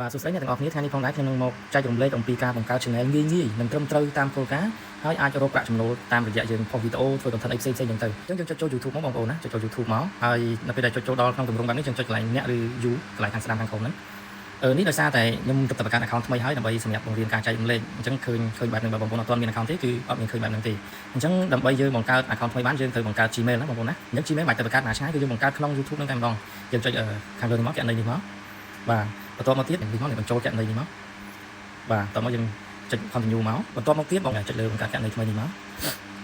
បាទសួស្តីអ្នកទាំងអស់គ្នាថ្ងៃនេះផងដែរខ្ញុំនឹងមកចែករំលែកអំពីការបង្កើត channel ងាយងាយនិងត្រឹមត្រូវតាមគោលការណ៍ហើយអាចរកប្រាក់ចំណូលតាមរយៈយើងផុសវីដេអូធ្វើ content អីផ្សេងៗចឹងទៅអញ្ចឹងយើងចុចចូល YouTube មកបងប្អូនណាចុចចូល YouTube មកហើយនៅពេលដែលចុចចូលដល់ក្នុងទម្រង់បែបនេះយើងចុចកន្លែងអ្នកឬ You កន្លែងខាងស្ដាំខាងក្រោមហ្នឹងអឺនេះដោយសារតែខ្ញុំទើបតែបង្កើត account ថ្មីហើយដើម្បីសម្រាប់បង្រៀនការចែករំលែកអញ្ចឹងឃើញឃើញបែបហ្នឹងបើបងប្អូនអត់ទាន់មាន account ទេគឺអត់មានឃើញបែបហ្នឹងទេអញ្ចឹងដើម្បីយើងបង្កើត account ថ្មីបានយើងត្រូវបង្កើត Gmail ណាបងប្អូនណាអញ្ចឹង Gmail មិនបាច់ទៅបង្កើតណាឆ្ងាយគឺយើងបង្កើតក្នុង YouTube ហ្នឹងតែម្ដងយើងចុចខាងលើនេះមកគណនីនេះមកបាទបន្ទាប់មកទៀតនេះមកនេះបញ្ចូលគណនីនេះមកបាទបន្ទាប់មកយើងចុច continue មកបន្ទាប់មកទៀតបងចុចលើបង្កើតគណនីថ្មីនេះមក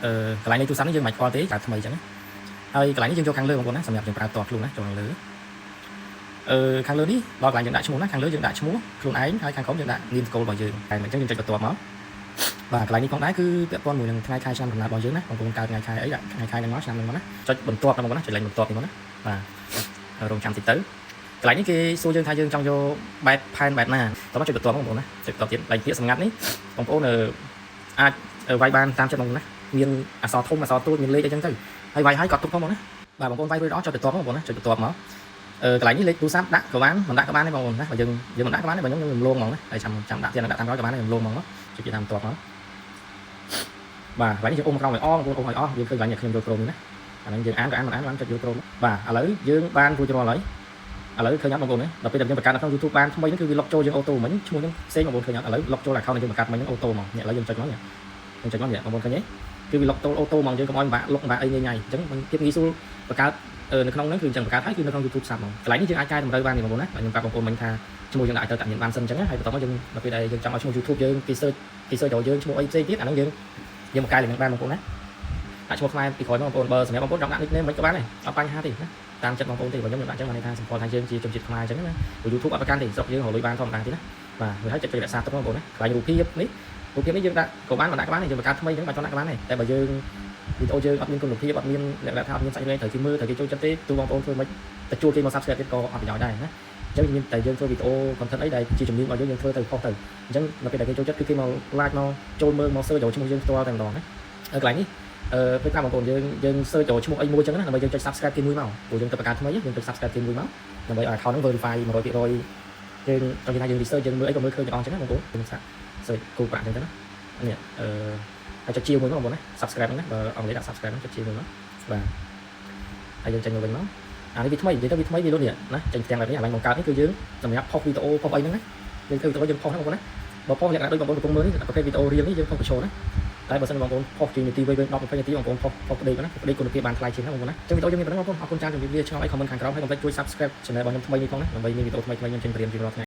អឺកន្លែងលេខទូរស័ព្ទនេះយើងមិនខ្វល់ទេកើតថ្មីអញ្ចឹងហើយកន្លែងនេះយើងយកខាងលើបងប្អូនណាសម្រាប់យើងប្រើផ្ទាល់ខ្លួនណាចូលខាងលើអឺខាងលើនេះដល់កន្លែងយើងដាក់ឈ្មោះណាខាងលើយើងដាក់ឈ្មោះខ្លួនឯងហើយខាងក្រោមយើងដាក់នាមស្គាល់របស់យើងតែអញ្ចឹងយើងចុចបន្ទាប់មកបាទកន្លែងនេះផងដែរគឺពាក់ព័ន្ធមួយនឹងថ្ងៃខែឆ្នាំកំណើតរបស់យើងណាបងប្អូនកើតថ្ងៃខែអីដាក់ថ្ងៃខែហ្នឹងមកឆ្នាំហ្នឹងមកណាចុចបន្ទាប់ណាបងប្អូនណាចុចលេខបន្ទាប់នេះមកណាបាទរងចាំតិចទៅកន្លែងនេះគេសួរយើងថាយើងចង់យកបែបផែនបែបណាតោះមកចុចបន្ទាប់បងប្អូនណាចុចបន្ទាប់ទៀតកន្លែងពាក្យសម្ងាត់នេះបងប្អូនអាចវាយបានតាមចិត្តបងប្អូនណាមានអក្សរធំអក្សរតូចមានលេខអីចឹងទៅហើយវាយហើយកត់ទុកផងបងណាបាទបងប្អូនវាយរួចអស់ចុចបន្ទាប់បងប្អូនណាចុចបន្ទាប់មកអឺកន្លែងនេះលេខទូរស័ព្ទដាក់ក៏បានមិនដាក់ក៏បានដែរបងប្អូនណាបើយើងយើងមិនដាក់ក៏បានដែរបើខ្ញុំខ្ញុំរំលងហ្មងណាហើយចាំចាំដាក់ទៀតដាក់តាមក្រោយក៏បានដែររំលងហ្មងចុចតាមបន្ទាប់មកបាទកន្លែងនេះយើងអ៊ំក្រោមឲ្យអស់បងប្អូនអ៊ំឲ្យអស់យើងឃើញកន្លែងនេះខ្ញុំយកព្រមនេះណាអាហ្នឹងយើងអានក៏អានមិនអានបានចុចយកព្រមបាទឥឡូវយើងបានរួចរាល់ហើយឥឡូវឃើញអត់បងប្អូនណាដល់ពេលដែលយើងបង្កើតនៅក្នុង YouTube បានថ្មីហ្នឹងគឺវា log ចូលយើង auto មិញឈ្មោះហ្នឹងផ្សេងបងប្អូនឃើញអត់ឥឡូវ log ចូល account ដែលយើងបង្កើតមិញហ្នឹង auto ហ្មងនេះឥឡូវយើងចុចមកនេះយើងចុចមកនេះបងប្អូនឃើញទេគឺវា log ចូល auto ហ្មងយើងកុំឲ្យពិបាក log ពិបាកអីញ៉ៃញ៉ៃអញ្ចឹងភាពងាយស្រួលបង្កើតនៅក្នុងហ្នឹងគឺអញ្ចឹងបង្កើតហើយគឺនៅក្នុង YouTube សាប់ហ្មងកន្លែងនេះយើងអាចកែតម្រូវបានទេបងប្អូនណាបាទខ្ញុំប្រាប់បងប្អូនមិញថាឈ្មោះយើងដាក់ឲ្យទៅតាមានបានសិនអញ្ចឹងហើយបន្ទាប់មកយើងដល់ពេលដែលយើងចង់ឲ្យឈ្មោះ YouTube យើងគេ search គេ search រកយើងឈ្មោះអីផ្សេងទៀតអាហ្នឹងយើងយើងមកកែលេខហ្នឹងបានបងប្អូនណាដាក់ឈ្មោះខ្មែរពីក្រោយមកបងប្អូនបើសម្រាប់បងប្អូនចង់ដាក់ nickname មិនក៏បានដែរអត់បញ្ហាទេណាតាមចិត្តបងប្អូនទេបើខ្ញុំខ្ញុំដាក់អញ្ចឹងបានន័យថាសម្គាល់ថាយើងជាជនជាតិខ្មែរអញ្ចឹងណាព្រោះ YouTube អត់ប្រកាន់ទេស្រុកយើងរកលុយបានធម្មតាទេណាបាទវាហើយចុចចុចរក្សាទុកបងប្អូនណាកន្លែងរូបភាពនេះរូបភាពនេះយើងដាក់ក៏បានមិនដាក់ក៏បានដែរយើងបង្កើតថ្មីអញ្ចឹងបាច់ចង់ដាក់ក៏បានដែរតែបើយើងវីដេអូយើងអត់មានគុណភាពអត់មានលក្ខណៈថាអត់មានសាច់រឿងត្រូវគេមើលត្រូវគេចូលចិត្តទេទូបងប្អូនធ្វើមិនទៅជួលគេមក subscribe ទៀតក៏អត់ប្រយោជន៍ដែរណាអញ្ចឹងមានតែយើងធ្វើវីដេអូ content អីដែលជាជំនាញរបស់យើងយើងធ្វើទៅផុសទៅអញ្ចឹងដល់ពេលដែលគេចូលចិត្តគឺគេមក like មកចូលមើលមក search ចូលឈ្មោះយើងផ្ទាល់តែម្ដងណាហើយកន្លែងនេះអឺពេលតាមបងប្អូនយើងយើង search ចូលឈ្មោះអីមួយអញ្ចឹងណាដើម្បីយើងចុច subscribe គេមួយមកព្រោះយើងទៅបង្កើតថ្មីយើងចុច subscribe គេមួយមកដើម្បីឲ្យ account ហ្នឹង verify 100%យើងចង់និយាយថាយើង research យើងមើលអីក៏មើលឃើញទាំងអស់អញ្ចឹងណាបងប្អូនយើងសាក search គូប្រាក់អញ្ចឹងទៅណានេះអឺហើយចុចជាមួយមកបងប្អូនណា subscribe ហ្នឹងណាបើអង់គ្លេសដាក់ subscribe ហ្នឹងចុចជាមួយមកបាទហើយយើងចេញមកវិញមកអានេះវាថ្មីនិយាយទៅវាថ្មីវាលុននេះណាចេញផ្ទាំងបែបនេះអាឡើងបង្កើតនេះគឺយើងសម្រាប់ផុសវីដេអូផុសអីហ្នឹងណាយើងធ្វើវីដេអូយើងផុសណាបងប្អូនណាបើផុសលក្ខណៈដូចបងប្អូនកំពុងមើលនេះប្រភេទវីដេអូ reel នេះយើងផុសបញ្ចូលណាតែបើសិនបងប្អូនផុសជានាទីវែង10 20នាទីបងប្អូនផុសផុសប្តីណាប្តីគុណភាពបានថ្លៃជាងណាបងប្អូនណាអញ្ចឹងវីដេអូយើងមានប៉ុណ្ណឹងបងប្អូនអរគុណច្រើនជម្រាបលាឆ្ងល់អី comment ខាងក្រោមហើយកុំភ្លេចជួយ subscribe channel របស់ខ្ញុំថ្មីនេះផងណាដើម្បីមានវីដេអូថ្មីៗខ្ញុំចេញបរៀនជារាល់ថ្ងៃ។